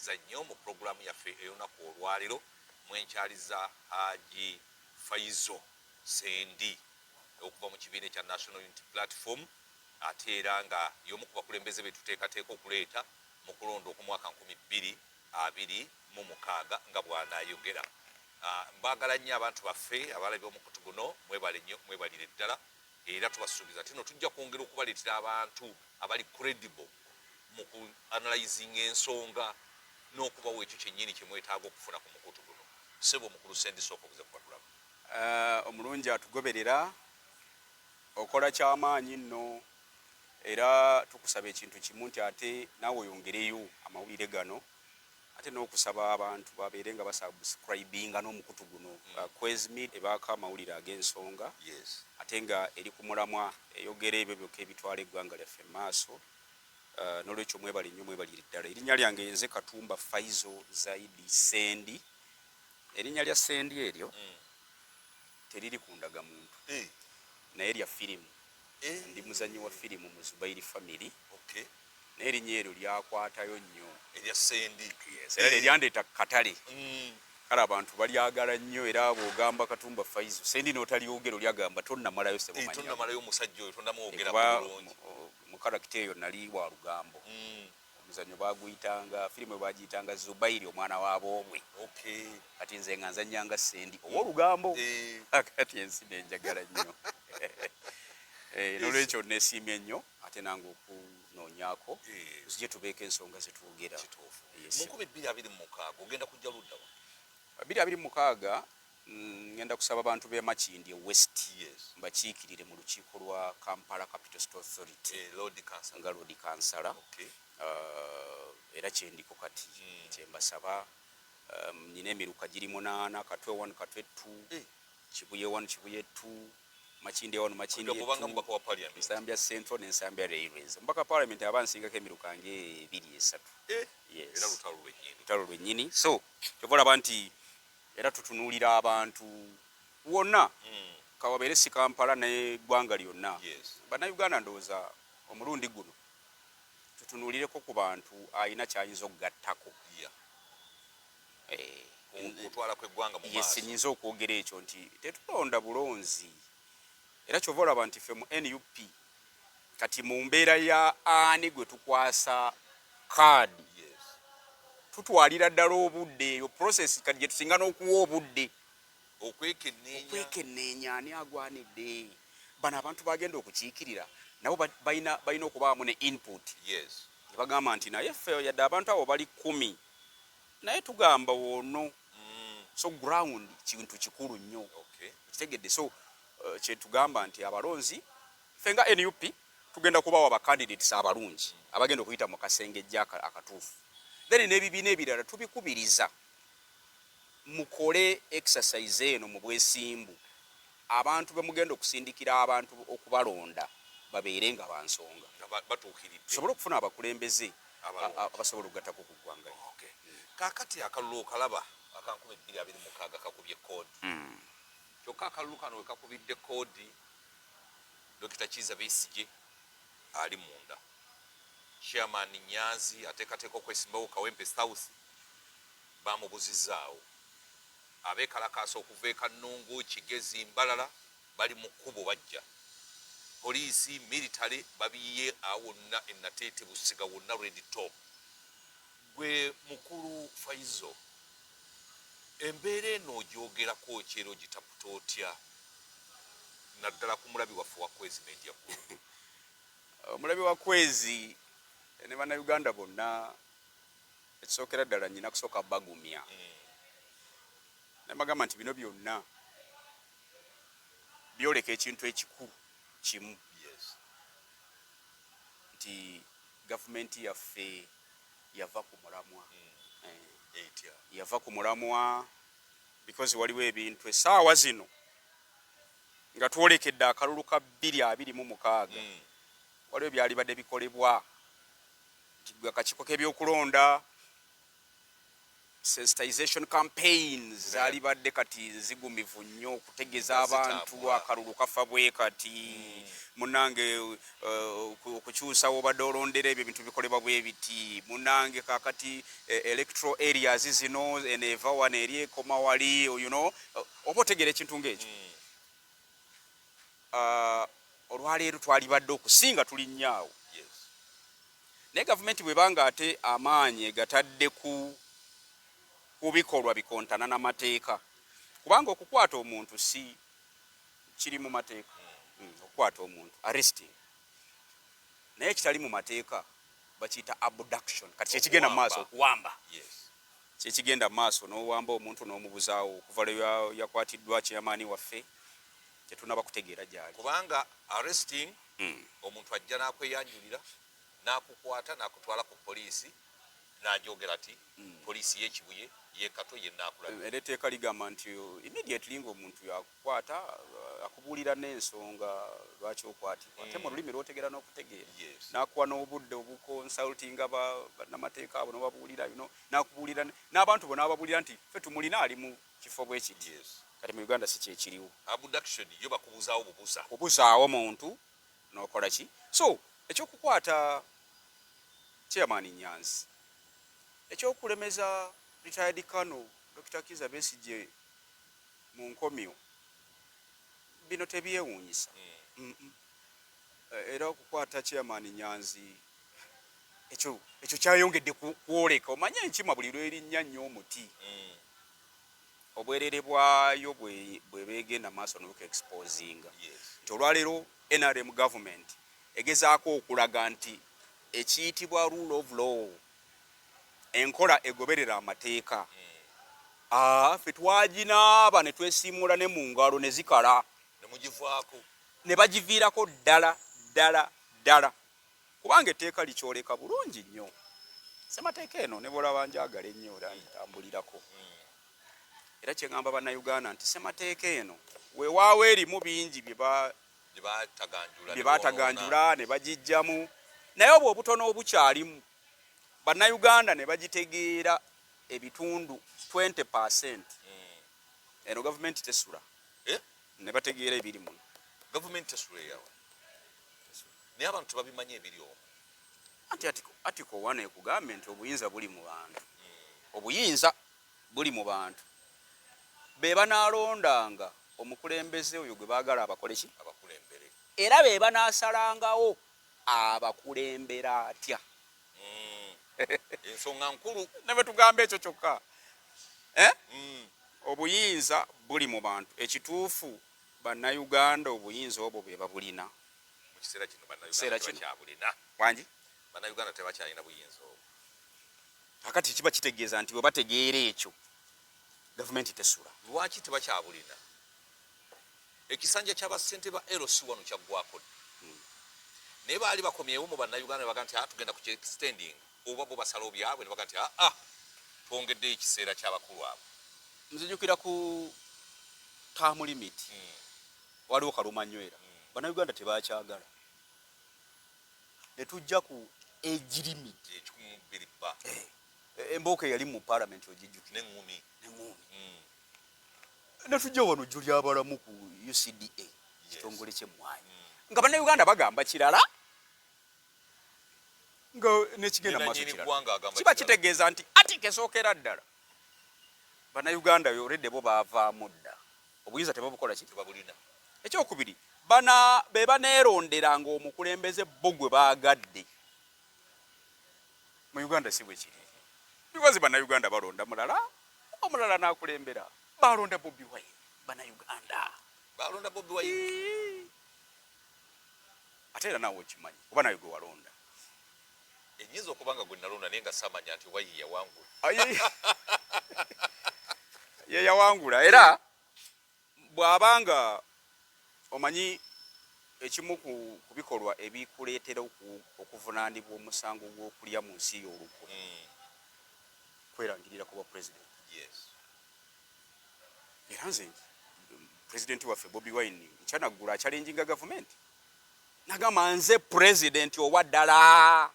Mbaniriza nnyo mu pulogulaamu yaffe ey'olunaku olwaleero mwenkyaliza Haji Faizo Sendi okuva mu kibiina ekya National Unity Platform, ate era nga y'omu ku bakulembeze be tuteekateeka okuleeta mu kulonda okw'omwaka 2026 nga bw'anaayogera. Mbaagala nnyo abantu baffe abalabi omukutu guno, mwebale nnyo, mwebalire ddala, era tubasuubiza nti no tujja kwongera okubaleetera abantu abali credible mu ku analyzing ensonga n'okubawa ekyo kyennyini kye mwetaaga okufuna ku mukutu guno. Ssebo omukulu Sendi, sooka obuze kubatulaba. Omulungi atugoberera, okola kyamaanyi nno, era tukusaba ekintu kimu nti ate naawe oyongereyo amawulire gano, ate n'okusaba abantu babeere nga basubscribinga n'omukutu guno. Kwezi ebaako amawulire ag'ensonga, ate nga eri ku mulamwa, eyogera ebyo byokka ebitwala eggwanga lyaffe mu maaso. N'olwekyo mwebale nnyo, mwebalire ddala. Erinnya lyange nze Katumba Faizo Zaidi Sendi. Erinnya lya Sendi eryo teriri ku ndagamuntu, naye lya firimu. Ndi muzanyi wa firimu mu Zubairi Family, naye erinnya eryo lyakwatayo nnyo. Erya Sendi. Yes, era eryandeeta ku katale. Kale abantu balyagala nnyo, era bw'ogamba Katumba Faizo Sendi n'otalyogera, olyagamba tonnamalayo. Sebomanya. Tonnamalayo omusajja oyo, tonnamwogerako kuba bulungi. Mu character eyo nali wa lugambo. Omuzannyo baguyitanga, firimu bagiyitanga Zubairi Omwana wa Boobwe. Kati nze nga nzannyanga Sendi ow'olugambo. Kati ensi nenjagala nnyo. Nolwekyo nesiimye nnyo ate nange okunoonyaako, tuzije tubeeko ensonga zetwogera. Kituufu. Yes. Mu 2026 ogenda kujja luddawa? 2026 ngenda kusaba abantu b'e Makindye West mbakiikirire mu lukiiko lwa Kampala Capital City Authority Lord Council. Nga Lord Kansala. Era kyendiko kati, kyembasaba, nina emiruka giri munaana: Katwe 1, Katwe 2, Kibuye 1, Kibuye 2, Makindye 1, Makindye Kubanga 2, mubaka wa parliament. Nsambya Central n'Ensambya Railways. Omubaka wa parliament aba nsingako emiruka ng'ebiri, esatu. Yes. Era lutalo lwennyini. Lutalo lwennyini. So kyova olaba nti era tutunuulira abantu wonna, kawabeere si Kampala n'eggwanga lyonna. Bannayuganda, ndowooza omulundi guno tutunuulireko ku bantu alina kyayinza okugattako. Kutwala kw'eggwanga mu Yes. maaso. Nyinza okwogera ekyo nti tetulonda bulonzi, era kyova olaba nti ffe mu NUP kati mu mbeera ya ani gwe tukwasa kaadi, tutwalira ddala obudde. Eyo process kati gye tusinga n'okuwa obudde. Okwekenneenya. Okwekenneenya ani agwanidde. Bano abantu bagenda okukiikirira nabo balina okubaamu ne input. Ne bagamba nti naye ffe yadde abantu abo bali 10, naye tugamba wono. So ground kintu kikulu nnyo. Kitegedde? So kyetugamba nti abalonzi, ffe nga NUP tugenda kubawa ba candidates abalungi abagenda okuyita mu kasengejja akatuufu. Then n'ebibiina ebirala tubikubiriza mukole exercise eno mu bwesimbu, abantu be mugenda okusindikira abantu okubalonda babeere nga bansonga, Nga batuukiridde. tusobole okufuna abakulembeze Abalungi. abasobola okugattako ku ggwanga lino. Okay. Kaakati akalulu okalaba aka 2026 kakubye koodi. Kyokka akalulu kano we kakubidde koodi, Dokita Kiiza Besigye ali munda, Chairman Nyanzi ateekateeka okwesimbawo Kawempe South bamubuzizaawo, abeekalakaasa okuva e Kannungu, Kigezi, Mbalala bali mu kkubo bajja, poliisi, military babiyiye awo wonna e Nateete, Busiga wonna red top. Gwe mukulu Faizo, embeera eno ogyogerako ki era ogitaputa otya, naddala ku mulabi waffe wa Kwezi Media Group? Omulabi wa Kwezi ne Bannayuganda bonna, ekisookera ddala nyina kusooka bagumya nembagamba nti bino byonna byoleka ekintu ekikulu kimu, nti gavumenti yaffe yava ku mulamwa. Etya? Yava ku mulamwa because waliwo ebintu essaawa zino nga twolekedde akalulu ka 2026, waliwo byalibadde bikolebwa nti gwe akakiiko k'ebyokulonda. Sensitization campaigns zaalibadde kati nzigumivu nnyo okutegeeza abantu akalulu kafa bwe kati mm. Munange okukyusa wobadde olondera ebyo ebintu bikolebwa bwe biti. Munange kakati electoral areas zino, eno eva wano eri ekoma wali, oba otegeera ekintu ng'ekyo. Olwaleero twalibadde okusinga tulinnyaawo. Naye gavumenti bwebanga ate amaanyi egatadde ku bikolwa bikontana n'amateeka, kubanga okukwata omuntu si kiri mu mateeka, okukwata omuntu, arresting, naye ekitali mu mateeka bakiyita abduction. Kati kyekigenda mu maaso, okuwamba kyekigenda mu maaso, n'owamba omuntu n'omubuzaawo okuva lwe yakwatiddwa chairman waffe, tetunaba kutegeera gyali. Kubanga arresting, omuntu ajja n'akweyanjulira, n'akukwata, n'akutwala ku poliisi, n'ajogera ati poliisi y'ekibuye yekato yenaakulabye. Era etteeka ligamba nti immediately ng'omuntu yakukwata, akubuulira n'ensonga lwaki okwatibwa, ate mu lulimi lw'otegeera n'okutegeera, n'akuwa n'obudde obuconsultinga bannamateeka abo n'obabuulira, n'akubuulira n'abantu bo n'ababuulira nti ffe tumulina ali mu kifo bwe kiti. Kati mu Uganda si kyekiriwo. Abduction yo bakubuzaawo bubuza. Kubuzaawo muntu n'okola ki. So ekyokukwata chairman Nyanzi, ekyokulemeza retired Colonel Dr. Kiza Besigye mu nkomyo, bino tebyewuunyisa. Era okukwata chairman Nyanzi ekyo kyayongedde kwoleka, omanye enkima buli lwerinnya nnyo omuti, obwerere bwayo bwe beegenda maaso n'oku exposinga nti olwaleero NRM government egezaako okulaga nti ekiyitibwa rule of law, enkola egoberera amateeka, ffe twaginaaba ne twesiimuula ne mu ngalo ne zikala. Ne mugivaako. Ne bagiviirako ddala ddala ddala, kubanga etteeka likyoleka bulungi nnyo. Ssemateeka eno ne bwolaba njagala ennyo era ngitambulirako, era kyeŋŋamba Bannayuganda nti ssemateeka eno weewaawo erimu bingi bye bye baataganjula ne bagijjamu, naye obwo obutono obukyalimu Bannayuganda ne bagitegeera ebitundu 20%, eno gavumenti tesula. Eh? Ne bategeera ebiri muno. Gavumenti tesula eyawa, naye abantu tebabimanyi ebiri omwo. Anti article 1 ekugambye nti obuyinza buli mu bantu, obuyinza buli mu bantu, be banaalondanga omukulembeze oyo gwe baagala abakole ki? Abakulembere. Era be banaasalangawo abakulembera atya. Ensonga nkulu. Ne bwe tugamba ekyo kyokka, eh? Obuyinza buli mu bantu. Ekituufu Bannayuganda obuyinza obwo bwe babulina. Mu kiseera kino Kiseera Bannayuganda kino. tebakyabulina. Wangi? Bannayuganda tebakyalina buyinza obwo. Kakati kiba kitegeeza nti bwe bategeera ekyo, gavumenti tesula. Lwaki tebakyabulina? Ekisanja ky'abassente ba LC wano kyaggwako dda, naye baali bakomyewo mu Bannayuganda ne baga nti, "Ah, tugenda ku extending," oba bo basalawo byabwe ne baga nti, "Aa, twongeddeyo ekiseera ky'abakulu abo." Nzijukira ku term limit, waliwo kalumanywera, Bannayuganda tebakyagala, ne tujja ku age limit. 12 ba. Embooka eyali mu parliament ogijjukira? Neŋŋumi. Neŋŋumi. Ne tujja wano jjo lyabalamu ku UCDA, kitongole ky'emmwanyi, nga Bannayuganda bagamba kirala, nga nekigenda mu maaso Nannyini kirala. Ggwanga agamba Kiba kirala. Kitegeeza nti article esookera ddala Bannayuganda already bo baavaamu dda, obuyinza tebabukola ki? Tebabulina. Ekyokubiri, bana be baneeronderanga omukulembeze bo gwe baagadde. Mu Uganda si bwe kiri, because Bannayuganda balonda mulala, omulala n'akulembera. Balonda Bobi Wine Bannayuganda. Balonda Bobi Wine. Ate era naawe okimanyi, oba nawe gwe walonda. Enyinza okuba nga gwe nalonda, naye nga saamanya nti oba ye yawangula. Ayi. Ye yawangula, era bw'abanga omanyi ekimu ku bikolwa ebikuleetera okuvunaanibwa omusango gw'okulya mu nsi y'olukwe, kwerangirira kuba president. Era nze pulezidenti waffe Bobi Wine nkyanaggula achallenginga gavumenti, nagamba, "Nze pulezidenti owa ddala."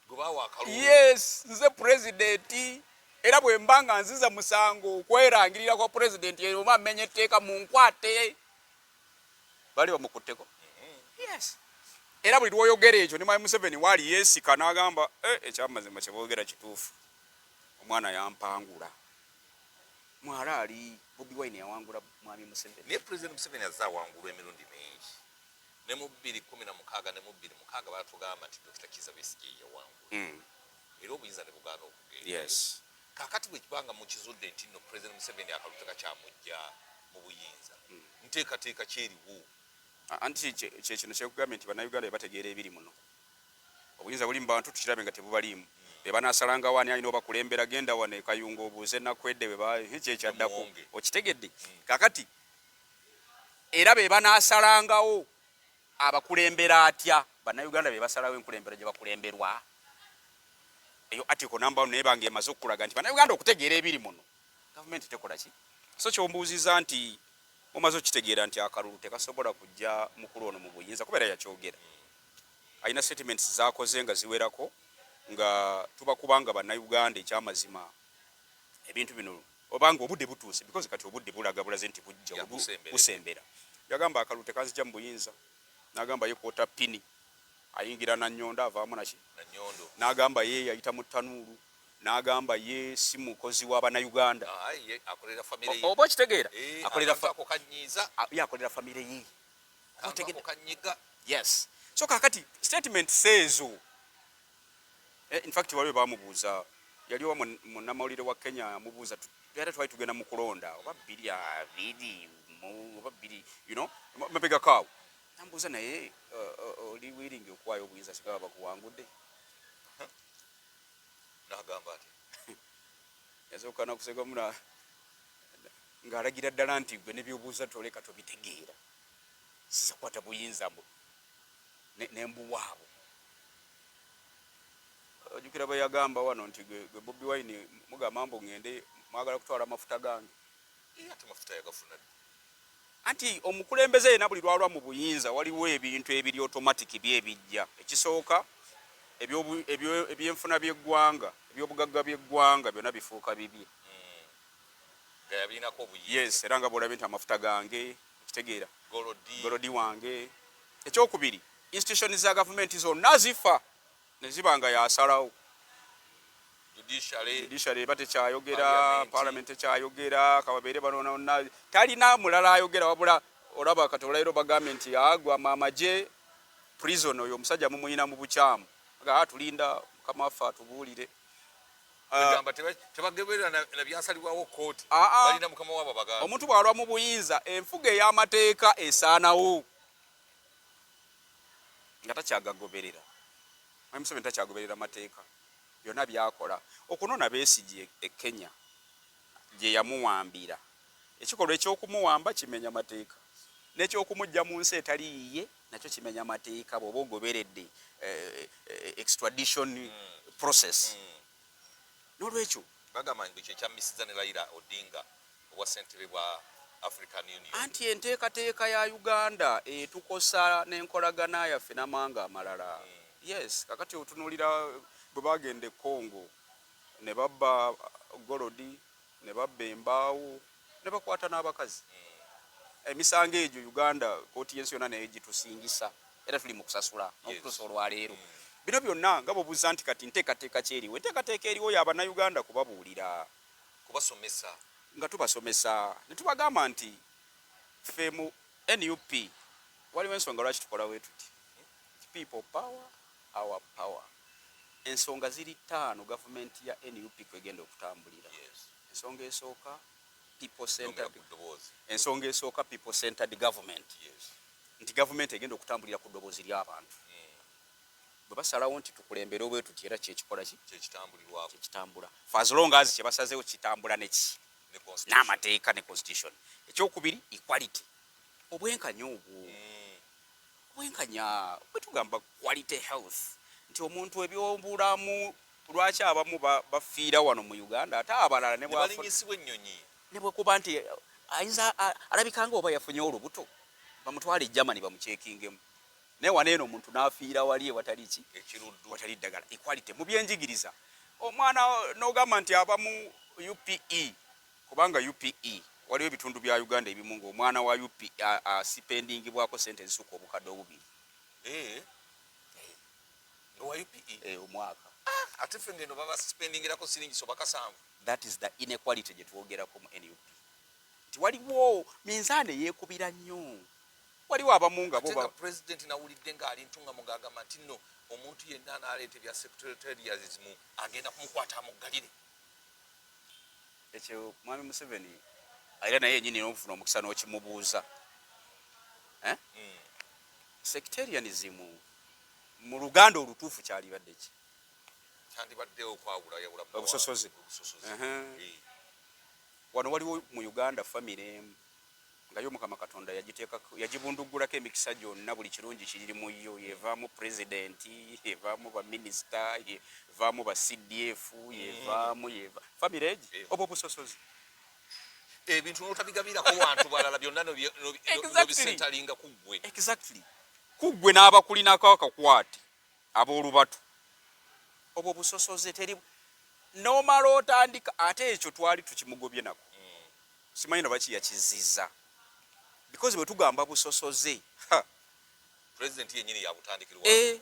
Gwe baawa akalulu. Yes, nze pulezidenti. Era bwe mba nga nziza musango okwerangirira kwa pulezidenti oba mmenya etteeka, munkwate. Bali bamukutteko. Yes, era buli lwoyogera ekyo ne mwami Museveni waali yeesika n'agamba, "Eh, ekyamazima kyeboogera kituufu, omwana yampangula." Mwala ali Bobi Wine yawangula mwami Museveni. Naye President Museveni azze awangulwa emirundi mingi, ne mu 2016 ne mu 2006 batugamba nti Dr Kiza Besigye yawangula, era obuyinza ne bugaana okugenda. Kakati bwe kibanga mukizudde nti nno President Museveni akalulu tekakyamujja mu buyinza, nteekateeka kyeriwo? Anti kyekino kyekugambye nti Bannayuganda bebategeera ebiri muno. Obuyinza buli mu bantu, tukirabe nga tebubaliimu. Be banaasalangawo ani alina obakulembera. Genda wano e Kayunga obuuze Nakwedde bwe kyekyaddako. Muwonge. Okitegedde? Kakati era be banaasalangawo abakulembera atya. Bannayuganda be basalawo enkulembera gye bakulemberwa. Eyo article number one naye bange emaze okukulaga nti Bannayuganda okutegeera ebiri muno, gavumenti tekola ki. So kyombuuziza nti mumaze okitegeera nti akalulu tekasobola kujja mukulu ono mu buyinza, kubeera yakyogera, alina statements zakoze nga ziwerako nga tuba kubanga Bannayuganda ekyamazima ebintu bino obanga obudde butuuse, because kati obudde bulaga bulaze nti bujja Ya, busembera. Busembera. Yagamba akalulu tekanzija mu buyinza, n'agamba ye kwota pini ayingira Nanyondo avaamu naki. Nanyondo. N'agamba ye yayita mu ttanuulu, n'agamba ye si mukozi wa Bannayuganda. Ah, ye akolera famire ye. Oba okitegeera? Eh, akolera akantu ako kanyiiza. Ye akolera famire ye. Akantu Otegedde? ako kanyiga. Yes, so kakati statement seezo, in fact waliwo bamubuuza, yali owa munnamawulire wa Kenya amubuuza, era twali tugenda mu kulonda oba 2020 oba bbiri mabega kaawo, nambuuza, "Naye oli willing okuwaayo obuyinza singa bakuwangudde?" N'agamba ati Yasooka nakusegamu ng'alagira ddala nti gwe nebyobuuza toleka tobitegeera, siza kukwata buyinza mbu nembuwaabo. Ojjukira bwe yagamba wano nti gwe Bobi Wine mugamba mbu ŋŋende, mwagala kutwala amafuta gange. Eh, ate mafuta yagafuna ddi? Anti omukulembeze yenna buli lwalwa mu buyinza waliwo ebintu ebiri automatic byebijja. Ekisooka, ebyenfuna by'eggwanga, ebyobugagga by'eggwanga byonna bifuuka bibye. Nga yabirinako obuyinza. Yes, era nga bwolabye nti amafuta gange, okitegeera? Golodi. Golodi wange. Ekyokubiri, institution za gavumenti zonna zifa ne ziba nga yasalawo. Judiciary. Judiciary eba tekyayogera. Parliament. Parliament tekyayogera, kababeere banononna, talina mulala ayogera. Wabula olaba kati olwaliro bagambye nti agwa amagye prison, oyo omusajja mumuyina mu bukyamu. Aga, "Tulinda mukama waffe atubuulire." Egamba tebageberera na byasalibwawo kooti. Ah, ah. Balina mukama waabwe abagamba. Omuntu bw'alwa mu buyinza, enfuga ey'amateeka esaanawo nga takyagagoberera. Mwami Museveni takyagoberera mateeka, byonna byakola okunona Besigye e Kenya gye yamuwambira. Ekikolwa ekyokumuwamba kimenya mateeka, n'ekyokumujja mu nsi etali yiye nakyo kimenya mateeka bw'oba ogoberedde extradition process. N'olwekyo Bagamba nti kyekyamisiza ne Raila Odinga obwa ssentebe bwa African Union. Anti enteekateeka ya Uganda etukosa n'enkolagana yaffe n'amawanga amalala. Yes, kakati otunuulira bwe bagenda e Congo ne babba golodi, ne babba embaawo, ne bakwata n'abakazi. Emisango egyo Uganda kooti y'ensi yonna naye gitusingisa, era tuli mu kusasula n'okutuusa olwaleero. Bino byonna nga bwebuuza nti kati nteekateeka kyeriwo, enteekateeka eriwo y'Abannayuganda kubabuulira, kubasomesa, nga tubasomesa ne tubagamba nti ffe mu NUP waliwo ensonga lwaki tukola bwe tuti. People power, our power. Ensonga ziri ttaano gavumenti ya NUP kwegenda okutambulira. Ensonga esooka, people Yongera centered. ku ddoboozi. Ensonga esooka, people centered government, nti gavumenti egenda okutambulira ku ddoboozi ly'abantu. Bwe basalawo nti tukulembere obwe tuti, era kyekikola ki? Kyekitambulirwako. Kyekitambula for as long as kyebasazeewo kitambula neki? Ne constitution. N'amateeka ne constitution. Ekyokubiri, equality, obwenkanya obwo. Obwenkanya bwe tugamba quality health, nti omuntu ebyobulamu, lwaki abamu bafiira wano mu Uganda ate abalala ne ne balinyisibwa ennyonyi? Ne bwekuba nti ayinza alabika nga oba yafunye olubuto, bamutwale e Germany bamukyekingemu, naye wano eno omuntu n'afiira wali ewatali ki? Ekiruddu. Watali ddagala. Equality mu byenjigiriza. Omwana n'ogamba nti abamu UPE, kubanga UPE waliwo ebitundu bya Uganda ebimu ng'omwana wa UPE asipendingibwako sente ezisukka 2000. Eh. Nga wa UPE? Eh, omwaka. Ah, ate ffe ngeno baba spendingirako siringi soba 7. That is the inequality gye twogerako mu NUP, nti waliwo minzaani eyeekubira nnyo, waliwo abamu nga bo Ate nga president nawulidde ng'ali Ntungamo ng'agamba nti nno omuntu yenna anaaleeta ebya secretarialism agenda kumukwata amuggalire. Ekyo mwami Museveni era naye yenyini n'okufuna omukisa n'okimubuuza, eh? Sectarianism mu Luganda olutuufu kyalibadde ki? Kyandibadde okwawulayawula. Obusosoze. Obusosoze. Eh. Wano waliwo mu Uganda famire emu nga yo Mukama Katonda yagiteekako, yagibunduggulako emikisa gyonna, buli kirungi kiri mu yo. Yevaamu pulezidenti, yevaamu baminisita, yevaamu ba CDF, yevaamu yeva famire egi. Obwo obusosozi. Ebintu n'otabigabirako wantu balala, byonna n'obisentalinga ku ggwe. Exactly, ku ggwe n'abakulinako akakwate ab'olubatu. Obwo busosoze, teri n'omala otandika. Ate ekyo twali tukimugobye nako, simanyi nabaki yakiziza, because bwe tugamba busosoze, ha, President yennyini yabutandikirwa. E,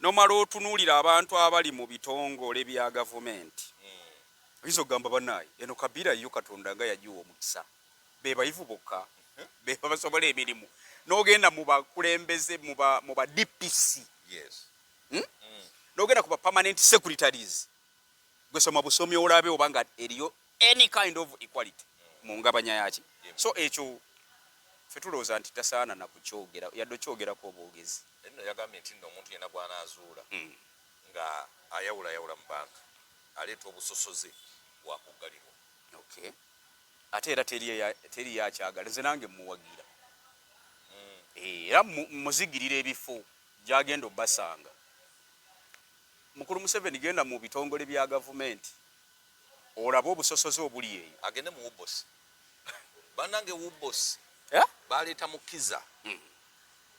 nomala otunuulira abantu abali mu bitongole bya gavumenti, oyinza okugamba, bannaaye, eno kabira yo Katonda nga yagiwa omukisa, be bayivu bokka be basobola emirimu. N'ogenda mu bakulembeze, mu ba DPC, N'ogenda ku ba permanent secretaries, gwe soma busomi olabe oba nga eriyo any kind of equality mu ngabanya yaki. So ekyo ffe tulowooza nti tasaana nakukyogera, yadde okyogerako obwogezi. Nno yagambye nti nno omuntu yenna gw'anaazuula nga ayawulayawula mu bantu, aleeta obusosoze, bwakuggalirwa. Okay, ate era teri yakyagala, nze nange muwagira. Eh, era muzigirira ebifo gyagenda obbasanga. Mukulu Museveni, genda mu bitongole bya gavumenti olabe obusosoze obuli eyo. Agende mu UBOS, bannange, UBOS. Eh? Baleeta Mukiza.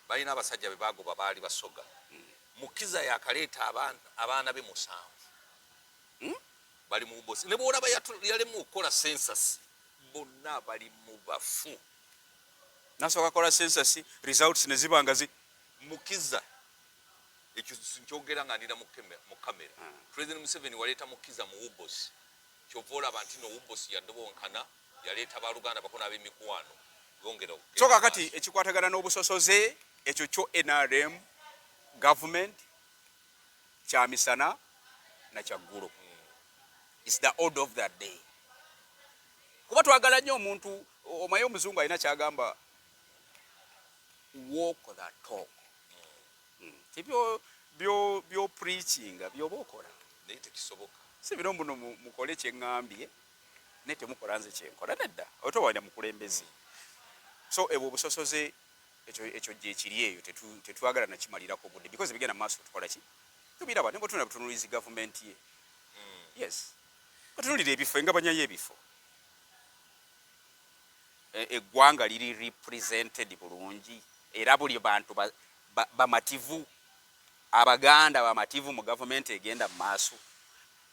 Balina abasajja be bagoba, baali Basoga. Mukiza yakaleeta abaana be 7. Bali mu UBOS, ne bwolaba yalemu okukola census, bonna bali mu bafu. Nasooka kola census, results ne ziba nga zi Mukiza, ekyo nkyogera nga ndina mu kamera. President Museveni, waleeta Mukiza mu UBOS, kyova olaba nti no UBOS yadobonkana, yaleeta baluganda bako n'ab'emikwano, yongera okugenda So kakati maaso. Ekikwatagana n'obusosoze ekyo kyo NRM government kyamisana na kyaggulo, is the order of that day, kuba twagala nnyo omuntu omaye. Omuzungu alina kyagamba, "Walk the talk." Tibyo byo byo preachinga byoba okola. Naye tekisoboka. Si bino mbuno mukole kyeŋŋambye naye temukola nze kyenkola, nedda, otowanya mukulembeze. So ebwo obusosoze, ekyo gyekiri eyo, tetwagala nakimalirako budde because ebigenda mu maaso tukola ki, tubiraba. Ne bwetunula butunulizi gavumenti ye, yes, otunulira ebifo, engabanya y'ebifo, eggwanga liri represented bulungi, era buli bantu bamativu. Abaganda bamativu mu gavumenti egenda mu maaso,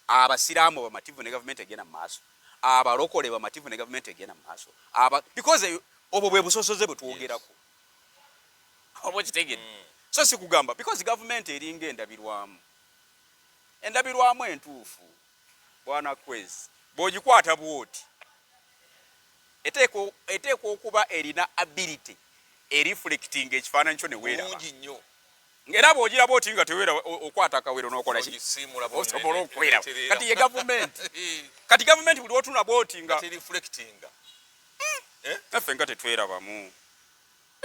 abasiraamu bamativu ne gavumenti egenda mu maaso, abalokole bamativu ne gavumenti egenda mu maaso. Because obwo bwe busosoze bwe twogerako, oba okitegedde? So si kugamba because gavumenti eringa endabirwamu, endabirwamu entuufu, bwana Kwezi, bw'ogikwata bw'oti eteekwa okuba erina ability ereflecting ekifaananyi kyo ne weeraba. Bulungi nnyo. Ng'era bw'ogiraba oti nga teweera, okwata akawero n'okola ki, Ogisiimula bulungi, osobola okweraba. Netereera. Kati ye gavumenti, kati gavumenti buli wotunula bw'oti nga nga tereflectinga. Naffe nga tetwerabamu,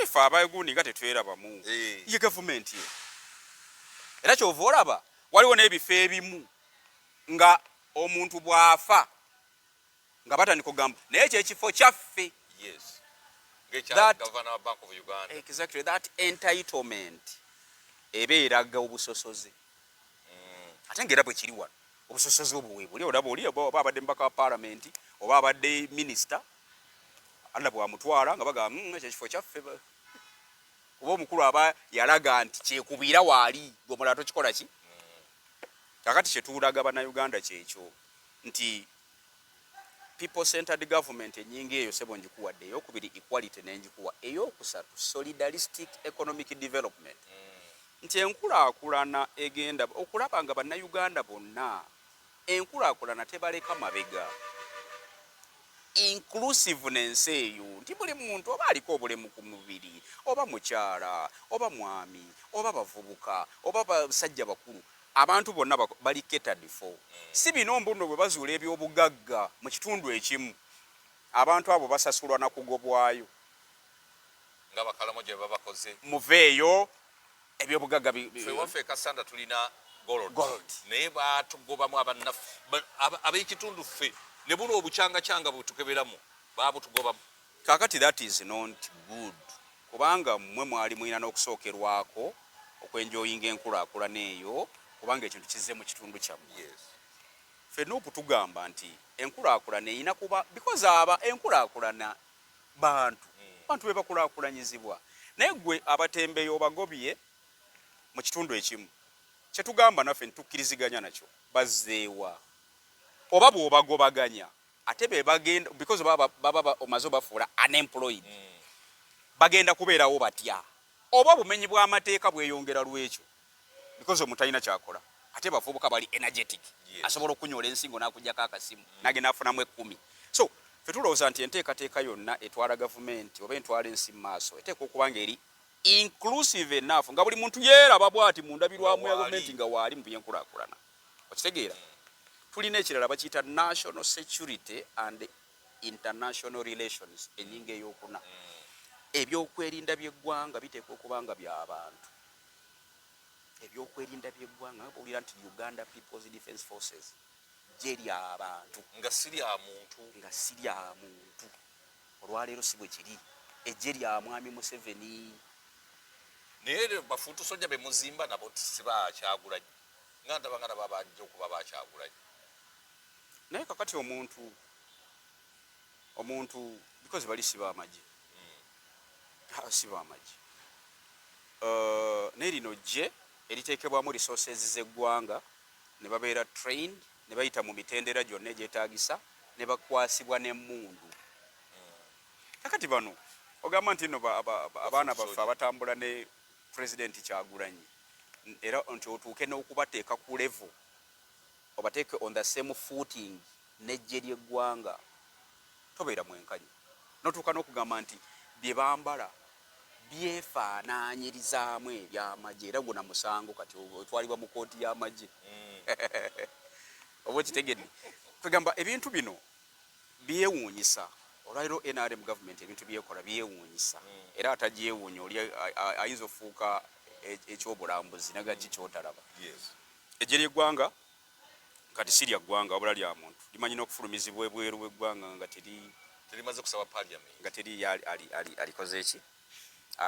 ife abagundi nga tetwerabamu. Ye gavumenti ye, era kyova olaba waliwo n'ebifo ebimu nga omuntu bw'afa nga batandika okugamba naye ekyo ekifo kyaffe. Yes, ng'ekya Governor wa Bank of Uganda. Exactly, that entitlement eba eraga obusosoze. Ate ngaera bwe kiri wano, obusosoze obwo weebuli. Olaba oli oba abadde mubaka wa paalamenti oba abadde minisita, Allah bwamutwala nga bagamba, ekyo ekifo kyaffe," kuba omukulu aba yalaga nti kyekubiira waali, gwe omulala tokikola ki. Kakati kyetuulaga Bannayuganda kyekyo nti people centered government, enyingi eyo sebo njikuwadde. Eyokubiri equality nenjikuwa. Eyokusatu solidaristic economic development, nti enkulaakulana egenda okulaba nga Bannayuganda bonna enkulaakulana tebaleka mabega, inclusiveness eyo, nti buli muntu oba aliko obulemu ku mubiri, oba mukyala, oba mwami, oba bavubuka, oba basajja bakulu, abantu bonna bali catered for. Si bino mbuno bwe bazuula ebyobugagga mu kitundu ekimu, abantu abo basasulwa na kugobwayo. Nga bakalamo gye babakoze. Muveeyo, ebyobugagga Ffe waffe e Kasanda tulina gold, Gold. Naye batugobamu abannaffe ab'ekitundu ffe ne buno obucyangacyanga bwetukeberamu babutugobamu. Kakati that is not good, kubanga mmwe mwali mulina n'okusookerwako okwenjoyinga enkulaakulana eyo, kubanga ekintu kizze mu kitundu kyammwe. Ffenna okutugamba nti enkulaakulana erina kuba, because aba enkulaakulana bantu, bantu be bakulaakulanyizibwa, naye gwe abatembeeyi obagobye mu kitundu ekimu. Kyetugamba naffe ntukkiriziganya nakyo, bazzeewa? Oba bw'obagobaganya ate be bagenda, because baba omaze obafuula unemployed, bagenda kubeerawo batya? Oba obumenyi bw'amateeka bweyongera lwekyo, because omuntu alina kyakola, ate bavubuka bali energetic, asobola okunyoola ensingo n'akuggyako akasimu nagenda afunamu 10. So ffe tulowooza nti enteekateeka yonna etwala gavumenti oba entwala ensi mu maaso eteekwa okuba nga eri inclusive enough, nga buli muntu yeeraba bwati mu ndabirwamu ya Nga waali. gavumenti, nga waali mu byenkulaakulana. Okitegeera? Tulina ekirala bakiyita national security and international relations, ennyingo eyokuna. Ebyokwerinda by'eggwanga biteekwa okuba nga by'abantu. Ebyokwerinda by'eggwanga, nga bwowulira nti Uganda People's Defence Forces, gye ly'abantu. Nga si lya muntu. Nga si lya muntu. Olwaleero si bwe kiri, ejje lya Mwami Museveni. Naye bafuutu sojja be muzimba nabo si bakyagulanyi, nga ndaba nga nabo abajja okuba bakyagulanyi. Naye kakati omuntu because bali si bamagye, si bamagye. Naye lino ggye eriteekebwamu resources z'eggwanga, ne babeera trained, ne bayita mu mitendera gyonna egyetaagisa, ne bakwasibwa n'emmundu. Kakati bano ogamba nti nno abaana baffe abatambula ne Pulezidenti Kyagulanyi, era nti otuuke n'okubateeka ku level, obateeke on the same footing n'eggye ly'eggwanga, tobeera mwenkanya notuuka n'okugamba nti bye bambala byefaanaanyirizaamu ebyamagye, era guna musango kati otwalibwa mu kooti y'amagye. Oba okitegedde? Kwegamba ebintu bino byewuunyisa. Olwaliro NRM government ebintu byekola byewuunyisa, era atagyewuunya oli ayinza okufuuka ekyobulambuzi naga ki kyotalaba. Eggye ly'eggwanga kati si lya ggwanga wabula lya muntu, limanyi n'okufulumizibwa ebweru w'eggwanga nga teri Terimaze kusaba parliament. Nga teri alikoze eki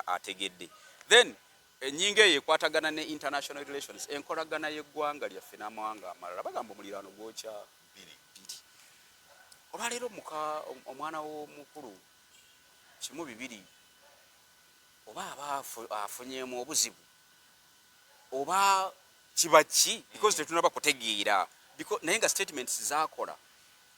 ategedde. Then ennyingo eyo ekwatagana ne international relations, enkolagana y'eggwanga lyaffe n'amawanga amalala. Bagamba omuliraano gwokya bbiri. Bbiri. Olwaleero muka omwana w'omukulu kimu bibiri, oba aba afunyeemu obuzibu oba kiba ki, because tetunaba kutegeera. Naye nga statements zakola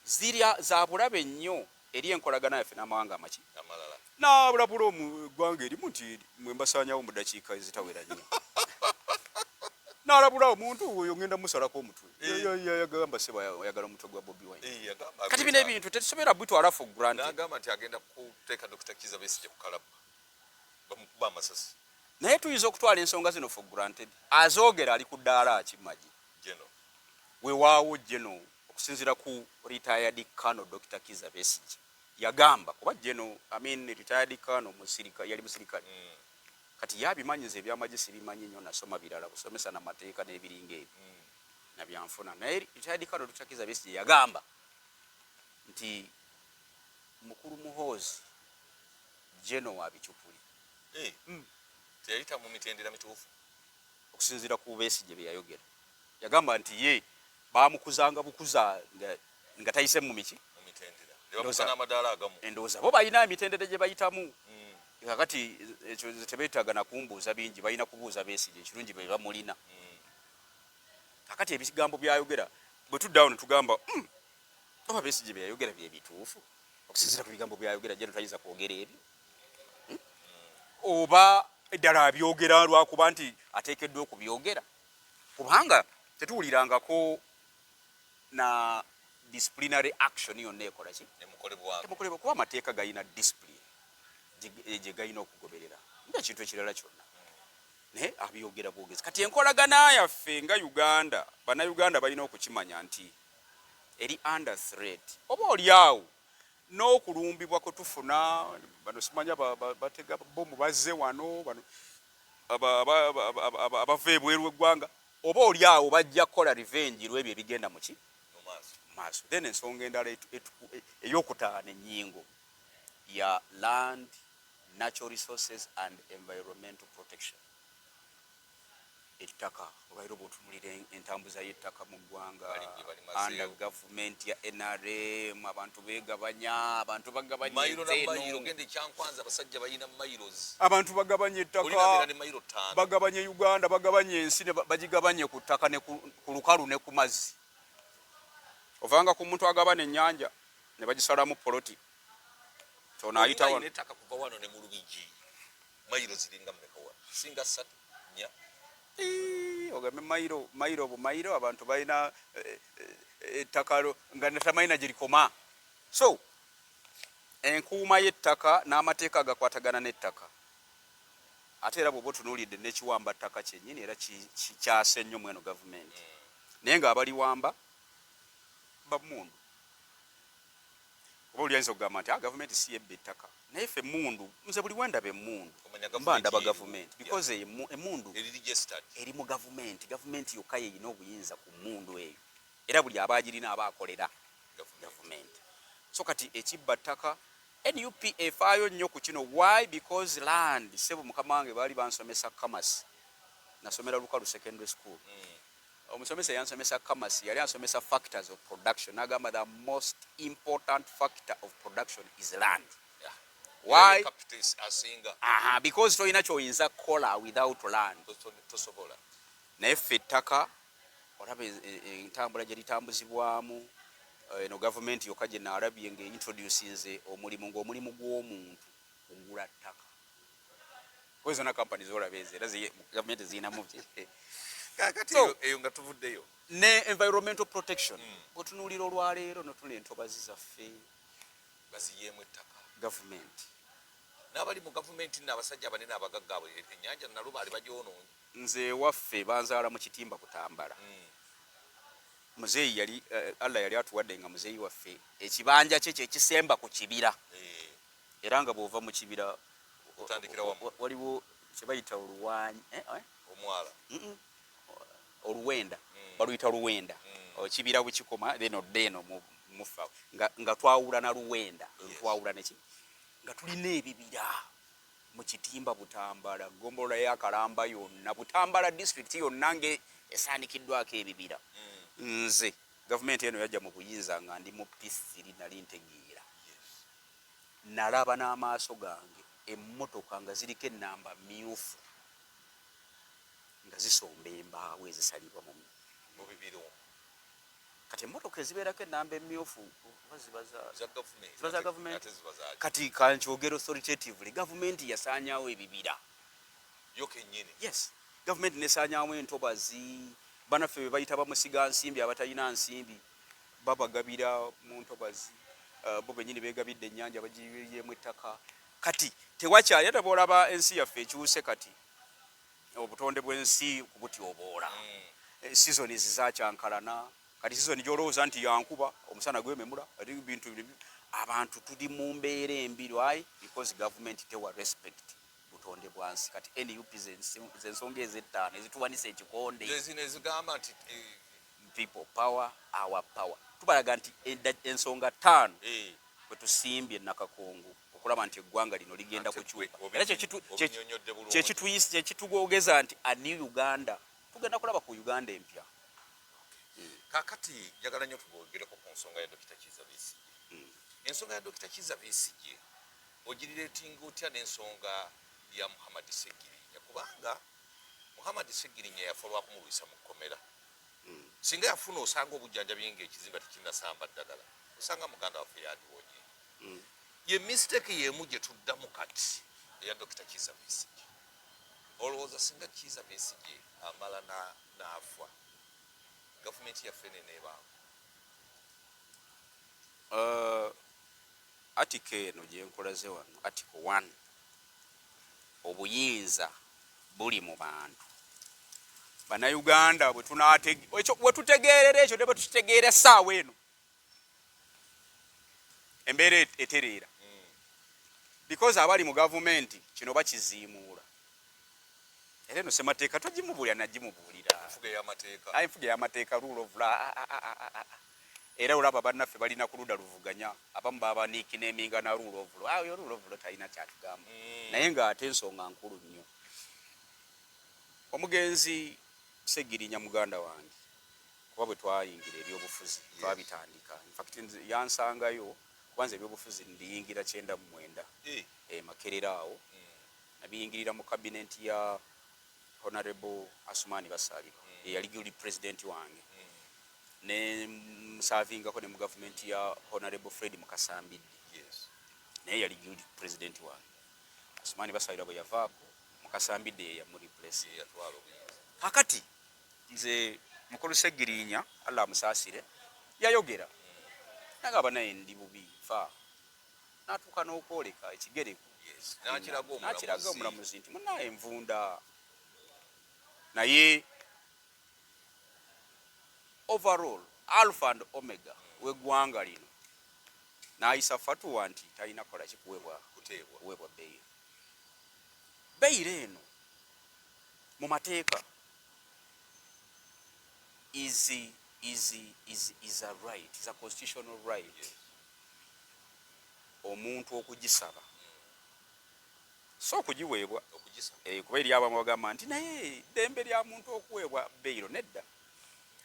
zirya za bulabe nnyo eri enkolagana yaffe n'amawanga amaki amalala. N'abulabula eggwanga erimu nti mwe mbasaanyawo mu ddakiika ezitawera nnyo. N'alabula omuntu oyo, ngenda musalako omutwe. Yagamba seba ayagala omutwe gwa Bobi Wine. Yagamba Kati bino ebintu tetusobola bitwala for granted. N'agamba nti agenda kuteeka Dr. Kiza Besigye ku kalabba bamukuba amasasi. Naye tuyinza okutwala ensonga zino for granted? Azoogera ali ku ddaala ki magye? Geno. Weewaawo geno, okusinziira ku retired Colonel Dr. Kiza Besigye yagamba, kuba geno, I mean, retired Colonel musirika, yali musirikale. Kati yabimanyi, nze ebyamagye sibimanyi nnyo, nasoma birala, kusomesa namateeka n'ebiringa ebyo nabyanfuna. Naye retired Colonel Dr. Kiza Besigye yagamba nti mukulu Muhoozi geno wa bicupuli. Teyayita mu mitendera mituufu. Okusinziira ku Besigye bye yayogera, yagamba nti ye bamukuzanga bukuza nga tayise mu miki mu mitendera ne bamuka n'amadaala agamu. Endowooza bo balina emitendera gye bayitamu. Kakati ekyo tebeetaaga nakumbuuza bingi, balina kubuuza Besigye. Ekirungi be bamulina. Kakati ebigambo byayogera bwe tuddawo ne tugamba, oba Besigye bye yayogera bye bituufu okusinziira ku bigambo byayogera, jeno tayinza kwogera ebyo, Oba eddala abyogera lwakuba nti ateekeddwa okubyogera, kubanga tetuwulirangako na disciplinary action yonna ekola ki emukolebwako, kuba amateeka galina discipline gye galina okugoberera ngaekintu ekirala kyonna, naye abyogera bwogezi. Kati enkolagana yaffe nga Uganda, Bannayuganda balina okukimanya nti eri under threat, oba oli awo n'okulumbibwa kwe tufuna. Bano simanya batega bomu bazze wano, bano abava ebweru w'eggwanga, oba oli awo bajja kukola revenge lwebyo ebigenda muki maaso. Then ensonga endala ey'okutaano, ennyingo ya land, natural resources and environmental protection, ettaka. Olwaliro bw'otunulira entambuza y'ettaka mu ggwanga under gavumenti ya NRM, abantu beegabanya, abantu bagabanya. Abantu bagabanya ettaka, bagabanya Uganda, bagabanya ensi, bagigabanye ku ttaka ne ku lukalu ne ku mazzi. Ovanga ku muntu agabana ennyanja ne bagisalamu poloti. Tono ayita wano ettaka kuva wano ne mu Lubigi, mayiro ziringa mmeka? Singa 3, 4. Ogambe mayiro, mayiro bumayiro, abantu balina eh, eh, ettaka nga natamayina gye likoma. So enkuuma y'ettaka n'amateeka agakwatagana n'ettaka, ate era bw'oba otunuulidde n'ekiwamba ttaka kyennyini, era kikyase nnyo mweno gavumenti, naye ng'abaliwamba bamundu. Oba oli ayinza okugamba nti, ah, gavumenti si yebba ettaka, naye ffe emundu, nze buli wendaba emundu mba ndaba gavumenti, because emundu eri mu gavumenti. Gavumenti yokka yeyina obuyinza ku mundu eyo, era buli aba agirina aba akolera gavumenti. So kati ekibba ttaka, NUP efaayo nnyo ku kino. Why? Because land, sebo mukama wange, baali bansomesa commerce, nasomera Lukalu Secondary School. Omusomesa yansomesa commerce, yali ansomesa factors of production, nagamba the most important factor of production is land. Why? Aha, because tolina kyoyinza kukola without land. Tosobola. Naye ffe ettaka olaba entambula gye litambuzibwamu. Eno gavumenti yokka gye naalabye ng'eintroducinze omulimu, ng'omulimu gw'omuntu kugula ttaka. Kuba zonna kampani zolaba ezo era gavumenti ziyinamu. Kakati eyo nga tuvuddeyo. Ne environmental protection, bwetunuulira olwaleero notunula entobazi zaffe. Baziyeemu ettaka. Gavumenti. N'abali mu gavumenti nno, abasajja abanene abagagga abo, ennyanja Nalubaale bagyonoonye. Nze ewaffe banzaala mu Kitimba, Kutambala. Muzeeyi yali Allah yali atuwadde nga muzeeyi waffe ekibanja kye kyekisemba ku kibira, era nga bw'ova mu kibira Otandikira wamu. Waliwo kyebayita oluwanyi, eh, eh? Omwala. Oluwenda. Baluyita luwenda. Ekibira bwekikoma, then odda eno mufa nga twawula na luwenda. Twawula neki nga tulina ebibira mu Kitimba, Butambala, gombolola ya Kalamba yonna, Butambala district yonna nga esaanikiddwako ebibira. Nze gavumenti eno yajja mu buyinza nga ndi mu P3, nali ntegeera. Nalaba n'amaaso gange emmotoka nga ziriko ennamba myufu nga zisomba embaawo ezisalibwa mu mu bibiro. Kati emmotoka ezibeerako ennamba emyufu oba ziba za za gavumenti. Ziba za gavumenti. Ate ziba zaki? Kati kankyogera authoritatively, gavumenti yasaanyaawo ebibira. Yo kennyini. Yes, gavumenti nesaanyaawo entobazi. Banaffe be bayita bamusiga nsimbi, abatalina nsimbi babagabira mu ntobazi. Bo bennyini begabidde ennyanja, bagiyemu ettaka. Kati tewakyali, ate bwolaba ensi yaffe ekyuse kati, obutonde bw'ensi kubutyoboola. Seasons zakyankalana. Kati season gyolowooza nti yankuba, omusana gwememula, ate bintu abantu tuli mu mbeera embi. Why? Because government tewa respect butonde bwansi. Kati NUP zensonga ezettaano ezituwanisa ekikonde. Zino ezigamba nti People power, our power. Tubalaga nti ensonga ttaano bwe tusimbye Nakakongo okulaba nti eggwanga lino ligenda Ate kukyuka. gwe Era obinyonyodde bulungi. Kyekitugogeza nti a new Uganda, tugenda kulaba ku Uganda empya. Kakati njagala nnyo tugogereko ku nsonga ya Dokita Kiza Besigye. Ensonga ya Dokita Kiza Besigye ogirelatinga otya n'ensonga ya Muhammad Segirinya? Kubanga Muhammad Segirinya yafa lwakumulwisa mu kkomera. Singa yafuna osanga obujjanjabi nga ekizimba tekinnasamba ddagala, osanga muganda waffe yandiwonye. Ye mistake y'emu gye tuddamu kati eya Dokita Kiiza Besigye. Olowooza singa Kiiza Besigye amala n'afa, gavumenti yaffe neneebaawo? Article eno gyenkulaze wano, article 1, obuyinza buli mu bantu Bannayuganda. Bwe tutegeerera ekyo ne bwe tukitegeera essaawa eno, embeera etereera, because abali mu gavumenti kino bakiziimuula. Era eno semateeka togimubuulira, nagimubuulira. Enfuga ey'amateeka. Enfuga ey'amateeka, rule of law. Ah, ah, ah, ah, ah. Era olaba bannaffe balina ku ludda luvuganya, abamu babaniikinaeminga na rule of law. Oyo rule of law talina kyatugamba. Naye ng'ate ensonga nkulu nnyo. Omugenzi Segirinya muganda wange, kuba bwe twayingira ebyobufuzi twabitandika, infact yansangayo, kubanza ebyobufuzi mbiyingira 99. Makerera awo. Nabiyingirira mu kabineti ya Honorable Asumani Basalirwa, eyali guild president wange. Ne muservingako ne mu gavumenti ya Honorable Fred Mukasa Mbidde, naye yali guild president wange. Asumani Basalirwa bwe yavaako, Mukasa Mbidde ye yamureplace. Ye yatwala obuyinza. Kakati nze mukulu Segirinya, Allah amusaasire, yayogera nagamba, naye ndi bubi fa, natuuka n'okwoleka ekigere. Yes, n'akiraga. N'akiraga omulamuzi. Omulamuzi nti munaye envunda, naye overall alpha and omega w'eggwanga lino n'ayisa fatuwa nti talina kola kikuweebwa kuteebwa. Kuweebwa beyiro. Beyiro eno mu mateeka is a right, is a constitutional right. Omuntu okugisaba, so okugiweebwa. Okugisaba. Kuba eri abamu bagamba nti naye ddembe lya muntu okuweebwa beyiro. Nedda,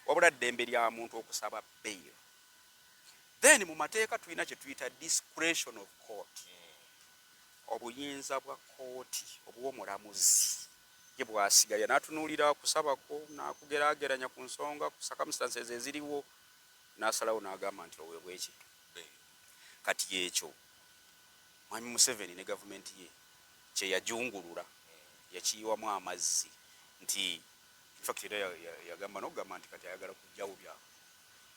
wabula ddembe lya muntu okusaba beyiro. Then mu mateeka tulina kye tuyita discretion of court, obuyinza bwa kooti obw'omulamuzi ye bwasigalira n'atunuulira kusabako n'akugeraageranya ku nsonga, ku circumstances eziriwo, n'asalawo n'agamba nti oweebwa eki. Bail. Kati ekyo Mwami Museveni ne gavumenti ye kyeyajungulula, yakiyiwamu amazzi nti infact era yagamba n'okugamba nti kati ayagala kujjawo bya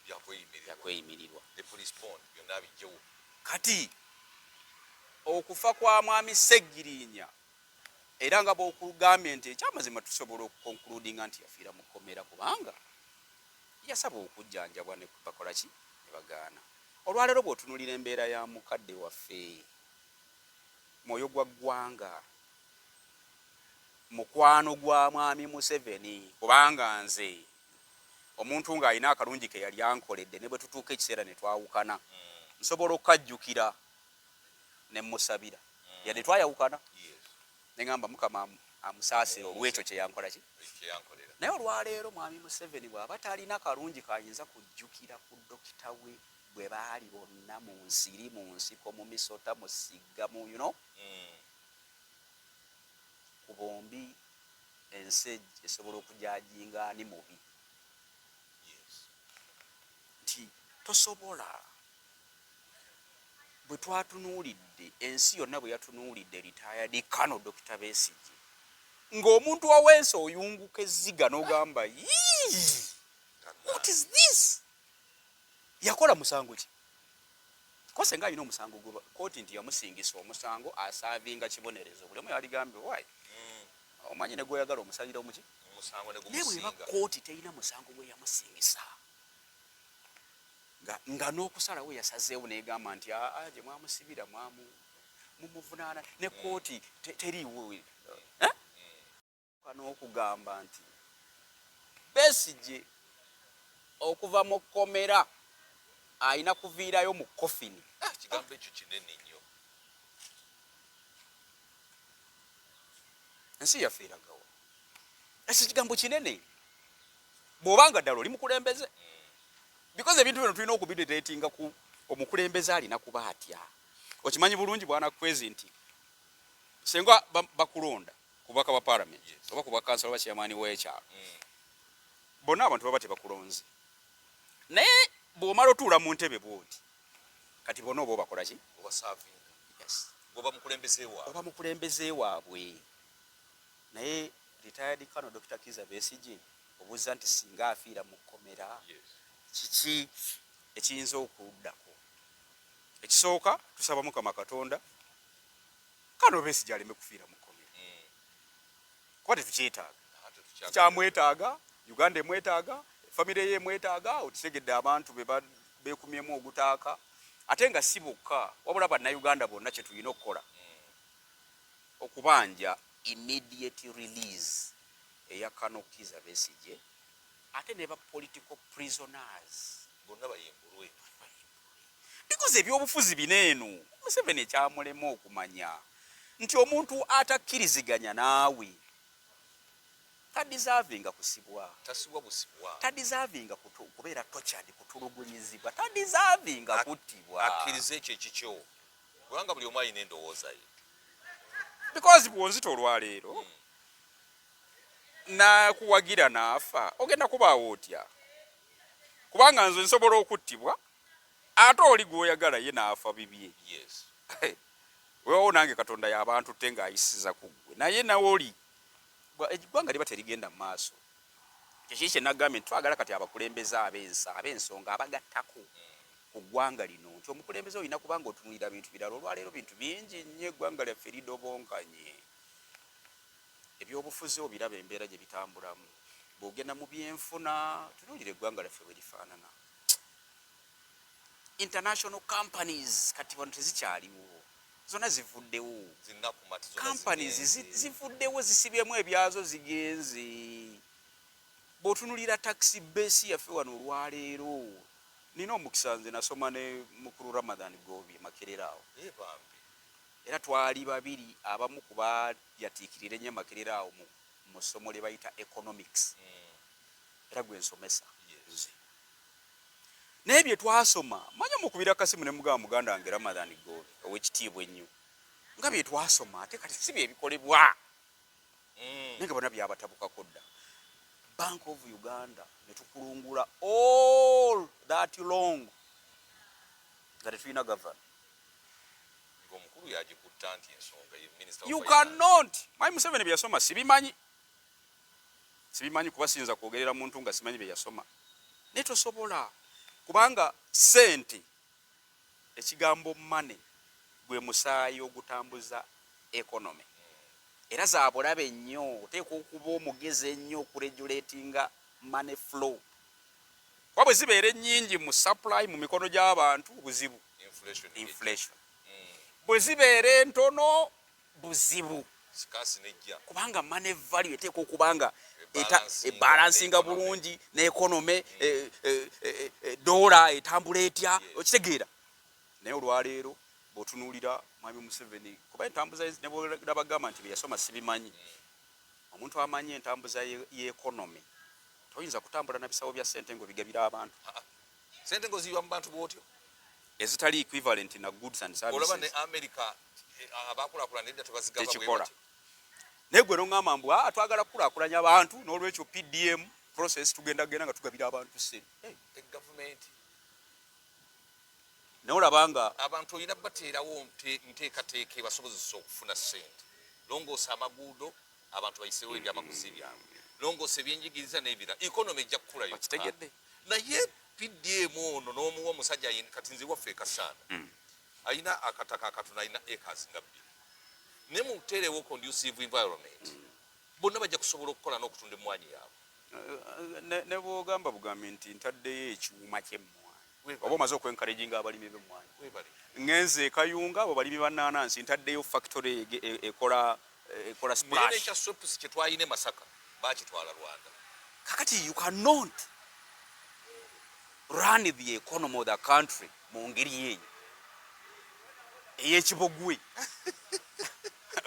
byakweyimirirwa. Byakweyimirirwa. Ne police bond byonna abijjewo. Kati okufa kwa mwami Segirinya, era nga bwokugambye nti ekyamazima tusobola okuconcludinga nti yafiira mu kkomera, kubanga yasaba okujjanjabwa ne bakola ki, ne bagaana. Olwaleero bw'otunuulira embeera ya mukadde waffe, mwoyo gwa ggwanga, mukwano gwa mwami Museveni, kubanga nze omuntu ng'alina akalungi ke yali ankoledde, ne bwe tutuuka ekiseera ne twawukana, nsobola okukajjukira ne musabira yadde twayawukana, neŋamba Mukama amusaasire olw'ekyo kye yankola ki kyeyankolera. Naye olwaleero mwami Museveni bw'aba talina kalungi kayinza kujjukira ku dokita we bwe baali bonna mu nsiri, mu nsiko, mu misota, mu sigga, mu ku bombi, ensi esobola okujudginga ani mubi. Nti tosobola, bwe twatunuulidde ensi yonna, bwe yatunuulidde retired Colonel Dr Besigye ng'omuntu owensi oyunguka ezziga n'ogamba, "Yii, what is this? Yakola musango ki?" Kose nga alina omusango gwe kooti nti yamusingisa omusango, aservinga kibonerezo. Buli omu yaligambye why, omanyi ne gweoyagala omusalira omuki omusango ne naye bweba gumusinga. Kooti terina musango gwe yamusingisa, nga n'okusalawo yasazeewo negamba nti aa gye mwamusibira mwamu mumuvunaana ne kooti teriiwo, eh? N'okugamba nti Besigye okuva mu kkomera alina kuviirayo mu kofini. Ah, kigambo ekyo kinene nnyo. Ensi yaffe eragawa? Ekyo kigambo kinene bw'obanga ddala oli mukulembeze, because ebintu bino tulina okubidebatinga ku omukulembeze alina kuba atya. Okimanyi bulungi bwana Kwezi nti senga bakulonda ku bubaka bwa parliament oba ku bwakansala oba chairman w'ekyalo, Bonna abantu baba tebakulonze, naye bw'omala otuula mu ntebe bwoti, kati bonna oba obakola ki? Obaservinga. Yes. Goba mukulembeze waabwe. Oba mukulembeze waabwe. Naye retired Colonel Dr. Kiza Besigye, obuuza nti singa afiira mu kkomera, kiki ekiyinza okuddako? Ekisooka, tusaba Mukama Katonda Colonel Besigye aleme kufiira mu kkomera, kuba tetukyetaaga. Tukyamwetaaga, Uganda emwetaaga, famire ye emwetaaga. Okitegedde, abantu be beekumyemu ogutaaka, ate nga si bokka, wabula Bannayuganda bonna. Kye tulina okukola okubanja immediate release eya Colonel Kiza Besigye, ate ne ba political prisoners bonna bayimbulwe. Because ebyobufuzi bino eno, Museveni ekyamulema okumanya nti omuntu atakkiriziganya naawe tadeservinga kusibwa. Tasibwa busibwa. Tadeservinga kubeera tortured, kutulugunyizibwa, tadeservinga kuttibwa. Akkirize ekyo ekikyo, kubanga buli omu alina endowooza ye. Because bw'onzita olwaleero, nakuwagira naafa, ogenda kubaawo otya? Kubanga nze nsobola okuttibwa, ate oli gw'oyagala ye n'afa bibye. Wewawo nange Katonda yabantutte ng'ayisiza ku ggwe, naye nawe oli eggwanga liba terigenda mu maaso. Kyekiri kye nagambye nti twagala kati abakulembeze ab'ensa, ab'ensonga, abagattako ku ggwanga lino, nti omukulembeze olina kubanga otunuulira bintu birala. Olwaleero bintu bingi nnyo eggwanga lyaffe lidobonkanye. Ebyobufuzi obiraba embeera gye bitambulamu, bw'ogenda mu byenfuna, tunuulira eggwanga lyaffe bwe lifaanana. International companies kati wano tezikyaliwo, zonna zivuddewo. Zinakumati zonna. Companies zigenze. Zivuddewo, zisibyemu ebyazo, zigenze. Bw'otunulira tax base yaffe wano olwaleero, nina omukisa, nze nasoma ne mukulu Ramadhan Gobi Makerere awo. Bambi. Era twali babiri abamu ku bayatiikirira ennyo Makerere awo mu ssomo lye bayita economics. Era gwe nsomesa nze, naye bye twasoma, manyi omukubira kasimu ne mugamba, "Muganda wange Ramadhan Gobi ow'ekitiibwa ennyo, nga bye twasoma ate kati si bye bikolebwa." Naye nga bonna byabatabukako dda. Bank of Uganda ne tukulungula all that long nga tetulina gavana. Ng'omukulu yagikutta nti ensonga ye minister of You finance. cannot. Mwami Museveni bye yasoma sibimanyi, sibimanyi, kuba siyinza kwogerera muntu nga simanyi bye yasoma. Naye tosobola, kubanga sente, ekigambo money gwe musaayi ogutambuza economy, era za bulabe nnyo. Oteekwa okuba omugezi ennyo okuregulatinga money flow, kuba bwe zibeera ennyingi mu supply mu mikono gy'abantu, buzibu. Inflation. Inflation. Bwe zibeera entono, buzibu. Scarcity nejja. Kubanga money value eteekwa okuba nga Ebalancinga ebalancinga n'economy. Bulungi n'economy, dola etambula etya? Okitegeera? Naye olwaleero bw'otunuulira mwami Museveni, kuba entambuza ne bw'abagamba nti bye yasoma sibimanyi, omuntu amanyi entambuza y'economy, toyinza kutambula na bisawo bya ssente ng'obigabira abantu. Sente ng'oziyiwa mu bantu bw'otyo. Ezitali equivalent na goods and Olaba ne services. America, abakulaakulana edda tebazigaba bwe Tekikola. batyo. Naye gwe noŋŋamba mbu, "Ah, twagala kukulaakulanya abantu, n'olwekyo PDM process, tugenda genda nga tugabira abantu ssente." Hey, gavumenti. Naye olaba nga Abantu olina bateerawo nteekateeka ebasobozesa okufuna ssente. Longoosa amaguudo, abantu bayiseewo ebyamaguzi byabwe, longoosa ebyenjigiriza n'ebirala, economy ejja kukula yokka. Okitegedde? Naye PDM ono n'omuwa omusajja kati nze waffe ekasaana alina akataka akatono, alina acres nga 2, naye muteerewo conducive environment, bonna bajja kusobola okukola n'okutunda emmwanyi yaabwe. Ne bwogamba bugambi nti ntaddeyo ekyuma ky'emmwanyi, Weebale. oba omaze okwencouraginga abalimi b'emmwanyi. Webale. Ngenze e Kayunga, abo balimi bannanansi, ntaddeyo factory ekola Naye splash. Nekya Schweppes kye twalina e Masaka bakitwala Rwanda. Kakati you cannot run the economy of the country mu ngeri eyo ey'ekibogwe,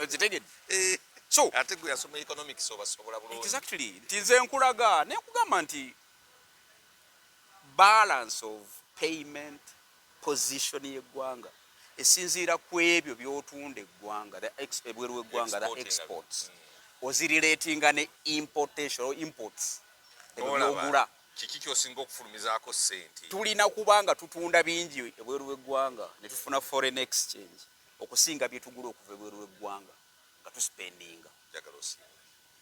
okitegedde? So Ate gwe yasoma economics obasobola bulungi. Exactly, nti nze nkulaga nenkugamba nti balance of payment position y'eggwanga esinziira ku ebyo by'otunda eggwanga, ebweru w'eggwanga, the Exporting. exports, ozirelatinga ne importation or imports. Ebyo byogula. Kiki kyosinga okufulumizaako ssente? Tulina kubanga tutunda bingi ebweru w'eggwanga ne tufuna foreign exchange okusinga bye tugula okuva ebweru w'eggwanga nga tuspendinga. Njagala osiime.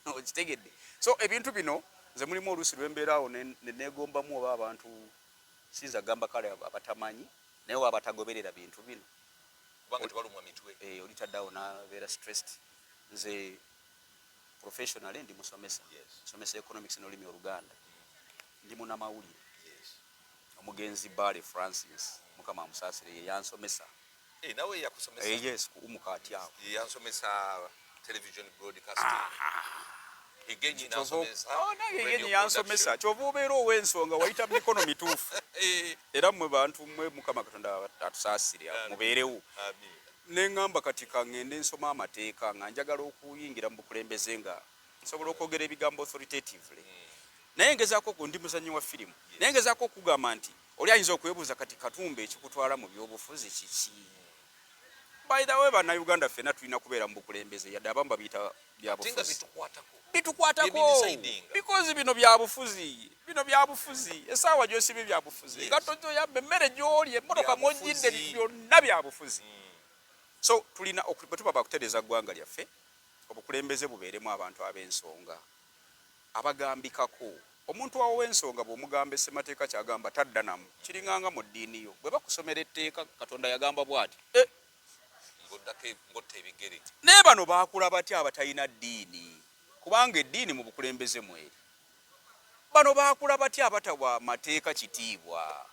Okitegedde? So ebintu bino nze mulimu oluusi lwembeeraawo ne neegombamu oba abantu, siyinza kugamba kale abatamanyi, naye oba abatagoberera bintu bino. Kubanga tebalumwa mitwe. Eh, oli tadde awo n'abeera stressed. Nze professionally ndi musomesa. Nsomesa economics n'olulimi Oluganda. Ndi munnamawulire. Omugenzi Bbaale Francis, Mukama amusaasire, ye yansomesa. Eh, nawe yakusomesa? Eh, yes, ku UMCAT awo. Ye yansomesa television broadcasting. Higenyi n'asomesa. Oh, nange radio Higenyi yansomesa. production. Kyova obeera ow'ensonga wayita mu mikono mituufu. Era mmwe bantu mmwe, Mukama Katonda atusaasire, Amiina. mubeerewo. Amiina. Ne ŋŋamba kati ka ŋŋende nsome amateeka nga njagala okuyingira mu bukulembeze nga nsobola okwogera ebigambo authoritatively. Naye ngezaako ku ndi muzannyi wa firimu. Naye ngezaako okugamba nti oli ayinza okwebuuza kati Katumba ekikutwala mu byobufuzi kiki? By the way, Bannayuganda ffenna tulina kubeera mu bukulembeze, yadde abamu babiyita Ate nga byabufuzi. bitukwatako. Bitukwatako. Bye bidecidinga. Because bino byabufuzi. Bino byabufuzi. Essaawa gy'osibye byabufuzi. Engatto gy'oyamba, emmere gy'olya, emmotoka mw'ojjidde, byonna byabufuzi. So tulina bwe tuba bakutereeza ggwanga lyaffe, obukulembeze bubeeremu abantu ab'ensonga abagambikako. Omuntu ow'ensonga bw'omugamba ssemateeka ky'agamba tadda namu, kiringanga mu ddiini yo. Bwe bakusomera etteeka, Katonda yagamba bw'ati. Ng'oddako ng'otta ebigere. Naye bano baakula batya abatalina ddiini? Kubanga eddiini mu bukulembeze mweri. Bano baakula batya abatawa mateeka kitiibwa?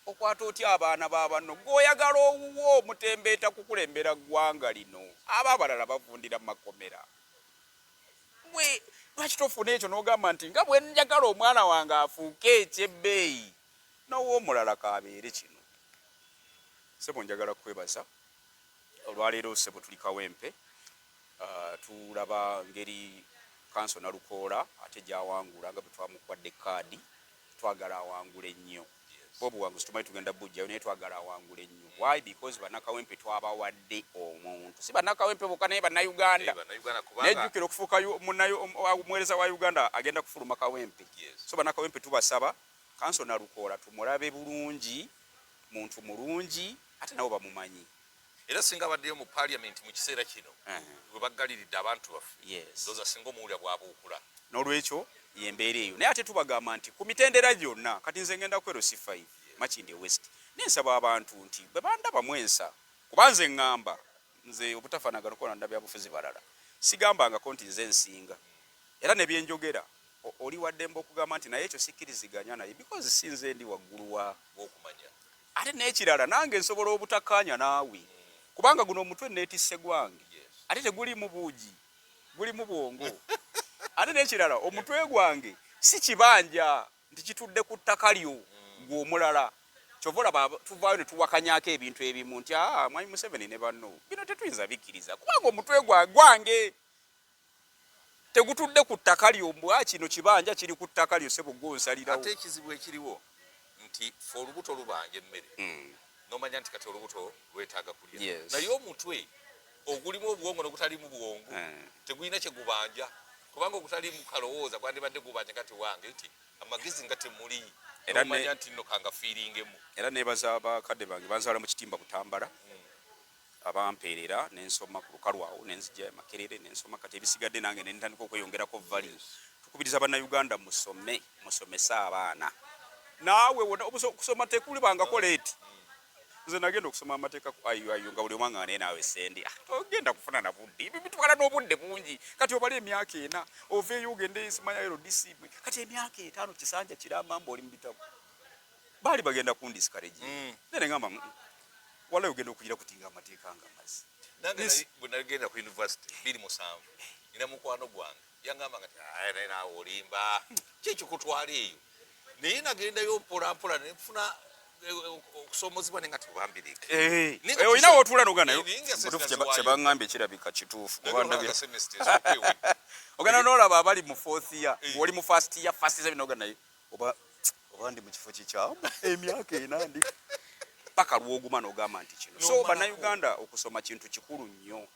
Okwata otya abaana ba banno? Gw'oyagala owuwo omutembeeta kukulembera ggwanga lino. Abo abalala bavundira mu makomera. Gwe lwaki tofuna ekyo n'ogamba nti nga bwe njagala omwana wange afuuke eky'ebbeeyi n'ow'omulala k'abeere kino. Ssebo njagala kukwebaza. Olwaleero ssebo tuli Kawempe. Tulaba ngeri Kanso Nalukoola ate gy'awangula nga bwe twamukwadde kaadi, twagala awangule nnyo. Bo obuwanguzi tumanyi tugenda buggyayo naye twagala awangule nnyo. Why? Because Bannakawempe twabawadde omuntu. Si Bannakawempe bokka naye Bannayuganda. Eh, Bannayuganda kubanga Nejjukira okufuuka omuweereza wa Uganda agenda kufuluma Kawempe. So Bannakawempe tubasaba Kanso Nalukoola tumulabe bulungi, muntu mulungi ate nabo bamumanyi. Era singa abaddeyo mu parliament mu kiseera kino bwe baggaliridde abantu baffe, ndowooza singa omuwulira bw'abuukula. N'olwekyo y'embeera eyo. Naye ate tubagamba nti ku mitendera gyonna, kati nze ngenda ku LC5, Makindye West, naye nsaba abantu nti bwe bandabamu ensa, kuba nze ŋŋamba, nze obutafaanagana okuba na byabufuzi balala, sigambangako nti nze nsinga. Era ne bye njogera, oli wa ddembe okugamba nti naye ekyo sikkiriziganya naye, because si nze ndi waggulu wa w'okumanya. Ate n'ekirala nange nsobola obutakkaanya naawe, kubanga guno omutwe neetisse gwange, ate teguliimu buugi, gulimu bwongo. Ate n'ekirala omutwe gwange si kibanja nti kitudde ku ttaka lyo ggwe omulala. Ky'ova olaba tuvaayo ne tuwakanyaako ebintu ebimu nti aa Mwami Museveni ne banno bino tetuyinza bikkiriza kubanga omutwe gwange tegutudde ku ttaka lyo, mbwa kino kibanja kiri ku ttaka lyo ssebo ggwe onsalirawo. Ate ekizibu ekiriwo nti ffe olubuto lubanja emmere, n'omanya nti kati olubuto lwetaaga kulya, naye omutwe ogulimu obwongo n'ogutaliimu bwongo tegulina kye gubanja, kubanga ogutaliimu kalowooza gwandibadde gubanja nga tiwange nti amagezi nga temuli, n'omanya nti nno kangafiiringemu. Era neebaza bakadde bange banzaala mu kitimba Butambala, abampeerera ne nsoma ku lukalu awo ne nzija e Makerere ne nsoma, kati ebisigadde nange ne ntandika okweyongerako value. Tukubiriza Bannayuganda musome, musomese abaana. Naawe wonna okusoma tekulibangako late. Nze nagenda okusoma amateeka ku IUIU nga buli omu aŋŋamba naye naawe Ssendi, togenda kufuna na budde, ebyo bitwala n'obudde bungi. Kati obale emyaka 4 oveeyo ogende simanya LDC, kati emyaka 5 kisanja kiramba mbu oli mu bitabo. Baali bagenda kundiscourage. Naye ne ŋŋamba, walayi ogenda okugira kutinga amateeka nga mazzi. Nange bwe nagenda ku university 2007, nina mukwano gwange yaŋŋamba nga naye naawe olimba, ki ekikutwala eyo? Naye nagendayo mpola mpola ne nfuna okusoomozebwa ne nga tubambirike. Olina w'otuula n'ogamba naye, mutuufu kye baŋŋambye kirabika kituufu. Kuba ndabye ogenda n'olaba abali mu fourth year, ng'oli mu first year, first year n'ogamba naye oba ndi mu kifo kikyamu emyaka 4 ndi paka lw'oguma n'ogamba nti kino. So Bannayuganda okusoma kintu kikulu nnyo.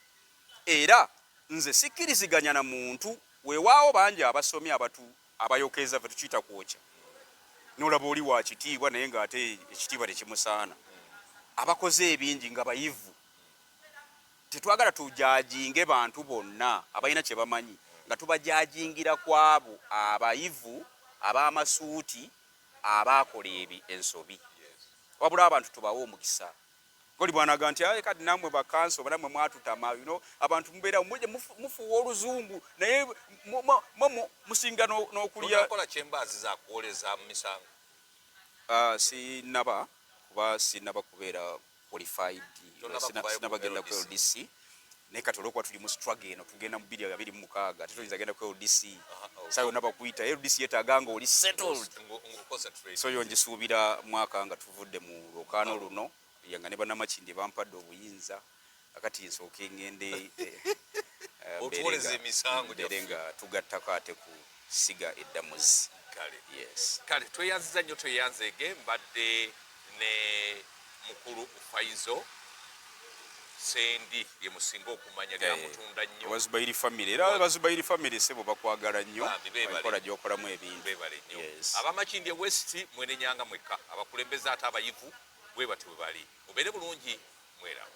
Era nze sikkiriziganya na muntu, weewaawo bangi abasomi Abayokeza, fe tukiyita kwokya, nolaba oli wa kitiibwa naye ng'ate ekitiibwa tekimusaana, abakoze ebingi nga bayivu. Tetwagala tujajinge bantu bonna abalina kye bamanyi nga tubajajingira ku abo abayivu ab'amasuuti abakola ebi ensobi, wabula abantu tubawe omukisa. Goli bwanaga nti, "Aye, kati nammwe bakanso nammwe mwatutama, abantu mubeera muje mufuuwa oluzungu, naye musinga n'okulya." Okola kyembaazi zakuwoleza mu misango? Sinaba, kuba sinaba kubeera qualified. Tonnaba kuvayo ku Sinaba genda ku LDC. LDC, naye kati olwokuba tuli mu struggle eno, tugenda mu 2026, ate toyinza genda ku LDC saa yonna bakuyita. LDC yeetaaga nga oli settled. Concentrate. So yo ngisuubira mwaka nga tuvudde mu lwokaano luno, nga ne bannamakindi bampadde obuyinza. Akati nsooke ngende Otuwoleza emisango mbeere gyaffe. nga tugattako ate ku ssiga eddamuzi. Kale. Yes. Kale, tweyanziza nnyo, tweyanzeege. Mbadde ne mukulu Faizo Sendi, lye musinga okumanya lyamutunda nnyo. Abazubairi family, era Abazubairi family, sebo, bakwagala nnyo. Bambi, beebale. Enkola gy'okolamu ebintu. Beebale nnyo. Yes. Abamakindye West, mwenenyanga mwekka abakulembeze ate abayivu bwe batyo bwe bali. Mubeere bulungi, mweraba.